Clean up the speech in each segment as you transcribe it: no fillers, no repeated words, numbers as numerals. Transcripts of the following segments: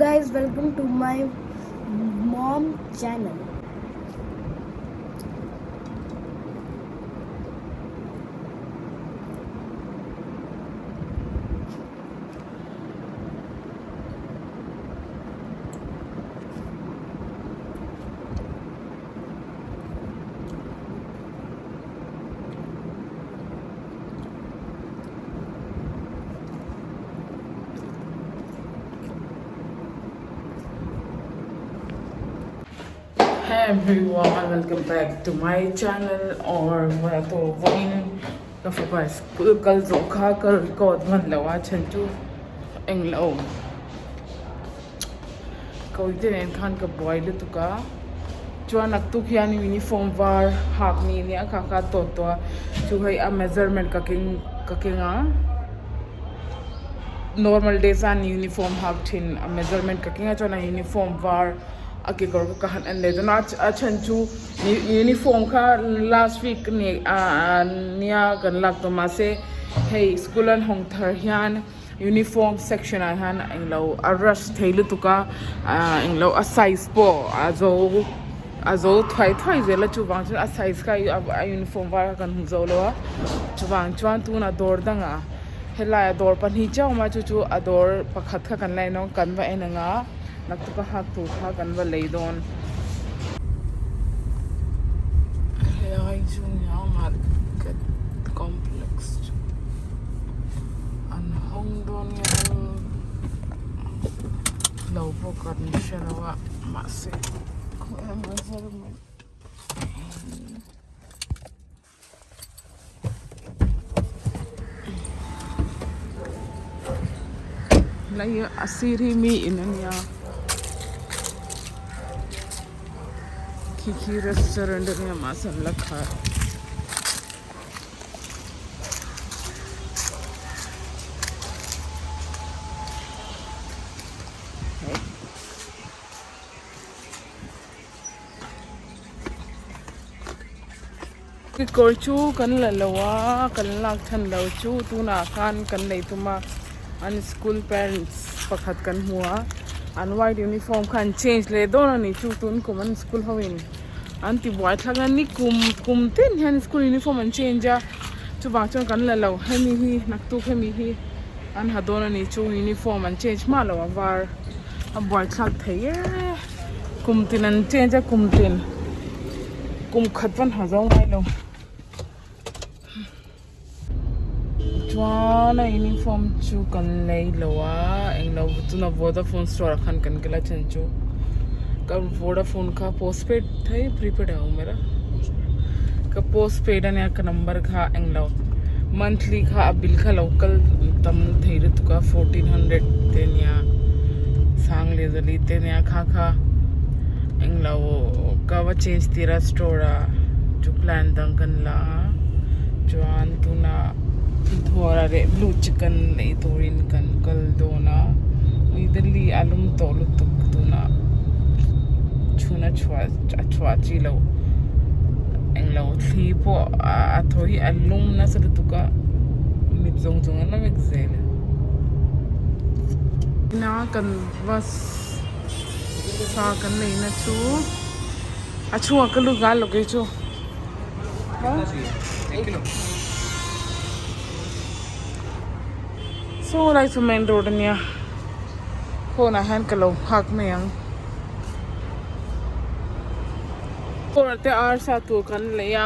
guys, welcome to my mom channel. Hey everyone, welcome back to my channel or to vawiin ka fapa school kal zawh kha ka record hman lo a chhan chu englo Kawite nen khan ka buai lutuk a chuan naktuk hian uniform var hak ni nia kha kha tawt tawh a chu hei a measurement ka keng ka keng a normal days a an uniform hak thin a measurement ka keng a chuan a uniform var a kekawr kha ka han en leh dawn a a chhan chu uniform kha last week ni ah nia kan lak tawh mahse hei school an hawng thar hian. Uniform section ah hian englo a rush thei lutuk a ah englo a size pawh a zo a zo thuai thuai zel a chuvang chuan a size kha a uniform var kha kan hmu zo lo a chuvang chuan tunah dawr dangah helaiah dawr pahnih chiah a awm a chu chu a dawr pakhat kha kan la en a kan va en ang a naktuk a hak tur kha kan va lei dawn. Helai chu nia market complex chu. An hawng dawn nge hawng lo pawh kan hre lo a mahse khawi emaw measurement helai hi a sir hi mi in a nia khi khi restaurant a nia mahse an la khar. Kekawr chu kan la lo a kan lak chhan lo chu tunah khan kan nei tum a an school parents pakhat kan hmu a an white uniform kha an change leh dawn a ni chu tun kum an school ho in. An ti buai thlak a ni kum kum tin hian school uniform an change a chuvang chuan kan la lo hemi hi naktuk hemi hi an ha dawn a ni chu uniform an change hma lo a var a buai thlak thei e kum tin an change a kum tin kum khat pawn ha zo ngai lo chuan a uniform chu kan lei lo a englo tuna vodafone store ah khan kan kal a then chu ka vodafone kha postpaid thei prepaid a awm ber a ka postpaid ania ka number kha englo monthly kha a bill kha lo kal tam thei lutuk a 1400 te ania sang leh zali te ania kha kha englo ka va change tir a store ah chu plan dang kan la a chuan tunah thawra leh blue chicken ei turin kan kal dawn a ui delhi a lum tawh lutuk tunah chhun a chhuah a chhuah chi loh englo thli pawh a thaw hi a lum nasa lutuk a mit zawng zawng an la vek zel a kan bus sa kan neihna chu a chhungah ka lut ngai lo kei chu. Saw lai chu main road ania phone ah hian ka lo nghak mai ang kawr te arsa tur kan lei a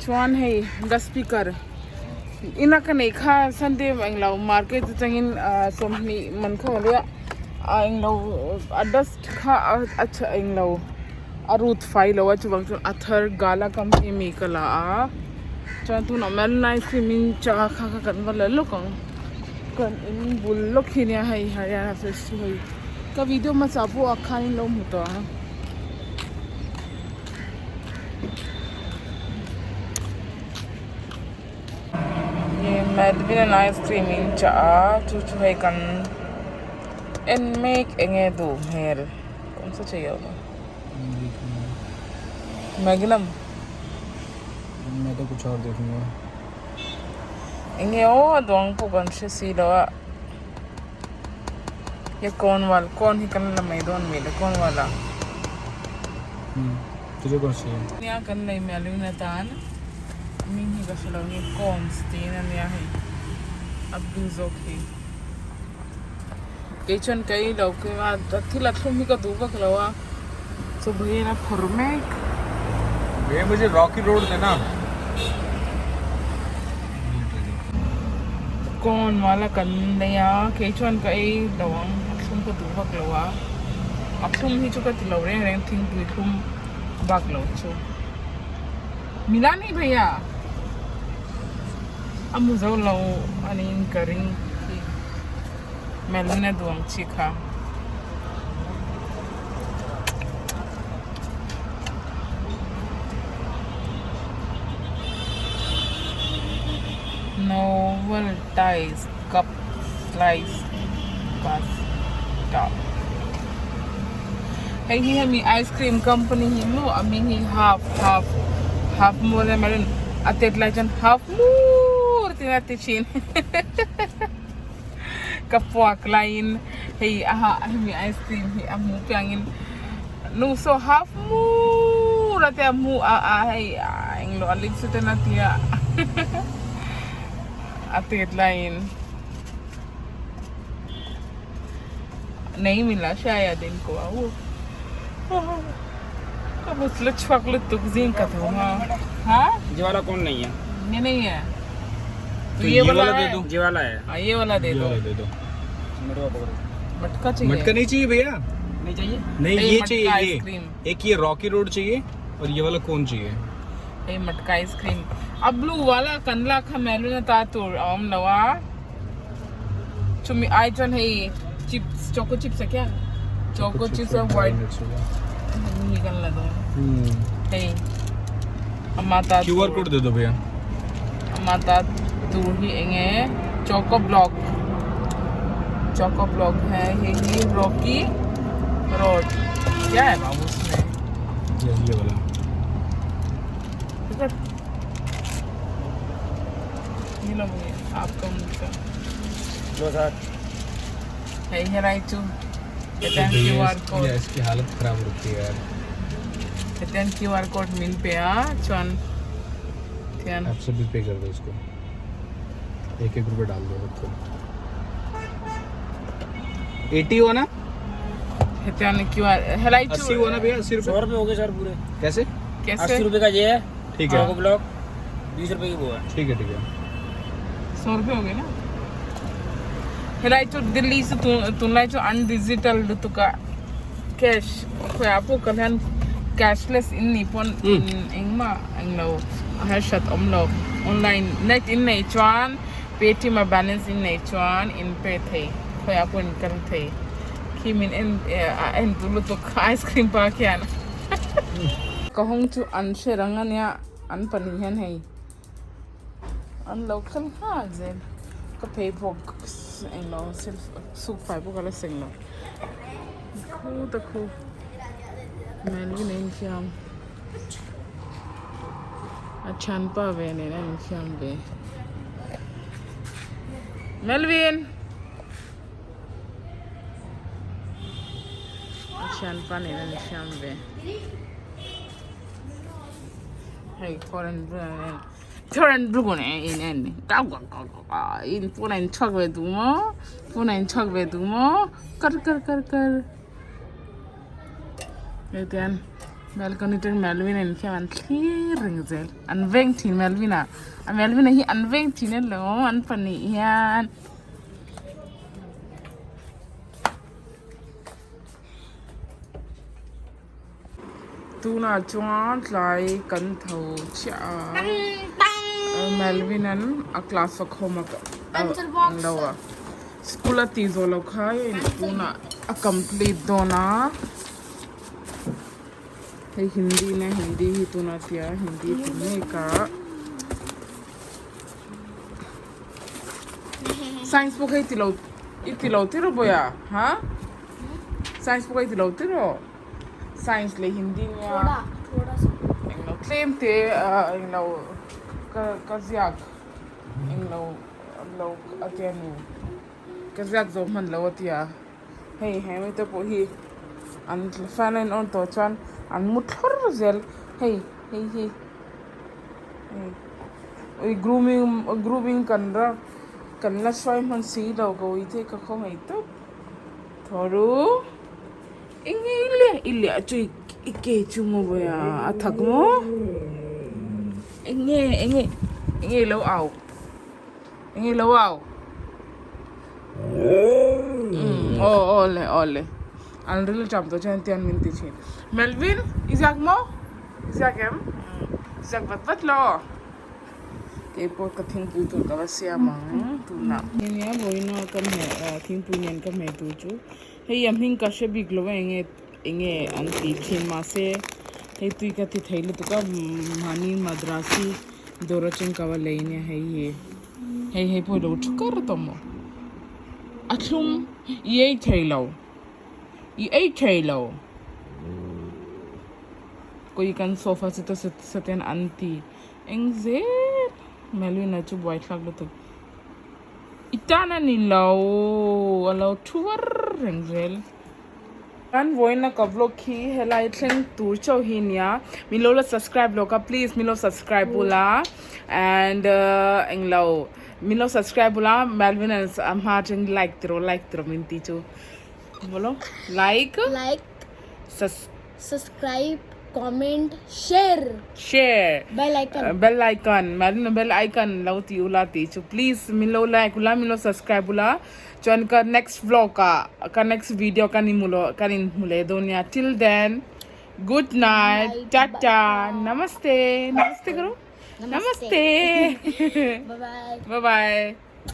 chuan hei the speaker ina ka neih kha sunday englo market atangin ah 20 man kha ka lei a ah englo a dust kha a tha englo. A root fai lo a chuvang chuan a thar gala company mi ka la a chuan tunah hian live stream in cha kha kha kan va la lawk ang kan in bul lawk hi nia hei Haryana fish chu hei ka video hmasa pawh ah khan in lo hmu tawh ang. Madvin an ice cream in chah a chu chu hei kan en mek enge duh hmel. कौन सा चाहिए होगा मैग्नम मैं तो कुछ और देखूंगा enge aw a duang pawh kan hre si lo a. Ye cone wala cone hi kan la mai dawn mi le cone wala. Tujhe kaun si hai? Nia kan lei mial in atan hming hi ka hre lo nge cones tiin a nia hei a blue zawk hi. Kei chuan ka ei lo a thil a thlum hi ka duh vak lo a chu vawiin a phawrh mek. Bhaiya mujhe rocky road dena. Kawn wala kan nei a kei chuan ka ei lo ang a thlum ka duh vak lo a a thlum hi chu ka ti lo reng reng thingpui thlum bak lo chu mila ni bhaiya. A mu zo lo a niin ka ring khi Melvin a duang chi kha. Novelties cup slice pasta Hei hi hemi ice cream company hi maw a hming hi half half half mur emaw a tet lai chuan half mur tiin a ti thin ka puak laiin hei aha hemi ice cream hi a hmuh piangin nu saw half mur a tia hmuh a a hei englo a lips ten a tia a tet laiin. Nei min la shayad in ko a u ka bus la chhuak lutuk zing ka tho ha ha ये वाला कौन नहीं है ये नहीं है तो ये वाला दे दो ये वाला है हाँ ये वाला दे ये दो वाला दे दो मटका पकड़ो मटका चाहिए मटका नहीं चाहिए भैया नहीं चाहिए नहीं नहीं, ये मटका चाहिए आइसक्रीम। ये एक ये रॉकी रोड चाहिए और ये वाला कौन चाहिए hei matka ice cream a blue wala kan lak kha melu na ta tur a awm lo a chumi ai chuan hei chips choco chips a kya choco chips a white hi kan la dawn hei ama ta Q R code दे दो भैया ama ta tur hi enge choco block choco block है hei hi rocky road क्या है बाबू उसमें ये वाला ये लो भैया आपका मुझका लो सर है here I to Q R code इसकी हालत खराब हो रखी है यार hetian QR code min pe a chuan thian app से भी पे कर दो इसको एक एक रुपये डाल दो सबको एटी हुआ ना hetian QR helai chu अस्सी हुआ ना भैया अस्सी सौ रुपये रुपये हो गए सर पूरे कैसे कैसे अस्सी रुपये का ये है ठीक है चोको ब्लॉक बीस रुपये की वो है ठीक है ठीक है सौ रुपये हो गए ना helai chu Delhi chu tunlai chu an digital lutuka cash khoi ah pawh ka hian cashless in nih pawn engmah englo a harsat awm lo online net in nei chuan paytm a balance in nei chuan in pay thei khawi ah pawh in kal thei khi min en a en duh lutuk ice cream pa khian ka hawng chu an hre rang ania an pahnih hian hei an lo kal nghal zel ka phei bawk englo suk fai bawk a la seng lo khu ta khu Melvin a infiam a thianpa ve nen a infiam ve Melvin a thianpa nen a infiam ve hei foreign foreign blue nen in en kau kau kau kau in phone a inchhuak ve duh maw phone a inchhuak ve duh maw kar kar kar kar. Hetian balcony te Melvin in khian an thlir reng zel an veng thin Melvin a a Melvin a hi an veng thin alo an pahnih hian. Tunah chuan tlai kan tho chiah a Melvin an a class a khawm a englo a. School a tih zawh loh kha hei tunah a complete dawn a hei hindi na hindi hi tunah tia hindi ti mek a science pawh kha i ti lo i ti lo tir bawiha ha science pawh kha i ti lo tir aw science leh hindi nia englo tlem te ah englo ka ka ziak englo. Lo a tia nu ka ziak zo hman lo a tia Hei he mi te pawh hi an fan a in on tawh chuan an mu thlawr zel hei hei hi hei ui grooming grooming kan la kan la hruai hman si lo ka ui te ka khawngaih tawp thaw ru eng nge i liah i liah chu i ke chu maw vawi a a thak maw eng nge eng nge eng nge lo au. Enge lo au? Aw aw le aw le. An ril ṭam tawh chuan tiang min ti ṭhin. Melvin, i ziak maw? I ziak em? Ziak vat vat la aw. Keipawh ka thingpui tur ka va siam ang tunah. Nia vawiina ka hmeh thingpui nen ka hmeh tur chu hei a hming ka hre bik lo a enge enge an tih thin mahse hei tui ka ti thei lutuk a mahni madrasi dawr atang ka va lei nia hei hi hei hei pawh ilo thu kar tawh maw a thlum i ei thei lo i ei thei lo kawi kan sofa chu ta saten an ti eng zel Melvina chu buaithlak lutuk. I tan a ni lo, a lo thu var reng zel. Kan vawiina ka vlog hi helai thleng tur chauh hi nia, min lo la subscribe lo ka please min lo subscribe bula and englo min lo subscribe bula Melvin and a hma atang like tiraw like tiraw min ti chu bolo like like subscribe comment share share bell icon bell icon Melvin bell icon lo ti ula tih chu please min lo like ula min lo subscribe ula chuan ka next vlog ah ka next video kan in hmu kan in hmu leh dawn nia till then good night tata namaste namaste karo namaste bye bye bye bye.